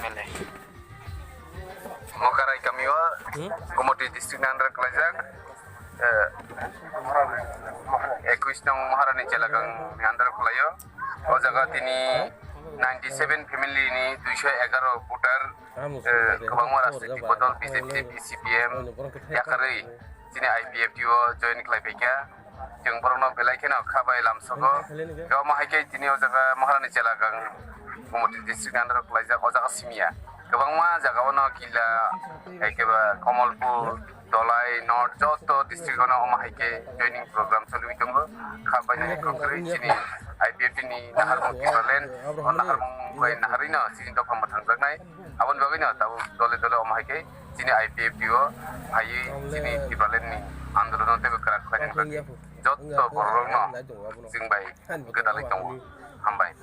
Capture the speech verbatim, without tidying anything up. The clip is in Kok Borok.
M L A. Mokarai kamio, Gumoti district ni under o kwlaijak, eh, ekush nong Maharani Chelagang ni under o kwlaio. O jaga tini ninety seven family ni duiso egaroh voter, eh, kwbangma rajnitik bodol, B J P, C P M yakarwi chini I P F T o join khlai phaikha. Chwng borokno belai kheno kha bai lamsogo. Omo hai khe tini o jaga Maharani Chelagang Gumoti district under o kwlaijak, o jaga simiya. Kwbangma jaga o no Killa, ekeba Kamalpur, Dholai, North, joto district o no omo hai khe joining program choliwi tongo. Kha bai nai kwrwi chini I P F T ni naharmung Tipraland, o naharmung bai naharwi no chini dopha mwthangjaknai. Aboni bagwi no tabuk dole dole omo hai khe chini I P F T o phaiwi chini Tipraland ni andolon o teibo kwrak khlainani bagwi joto borok rok no chwng bai gwdalwi tongo. Hambai.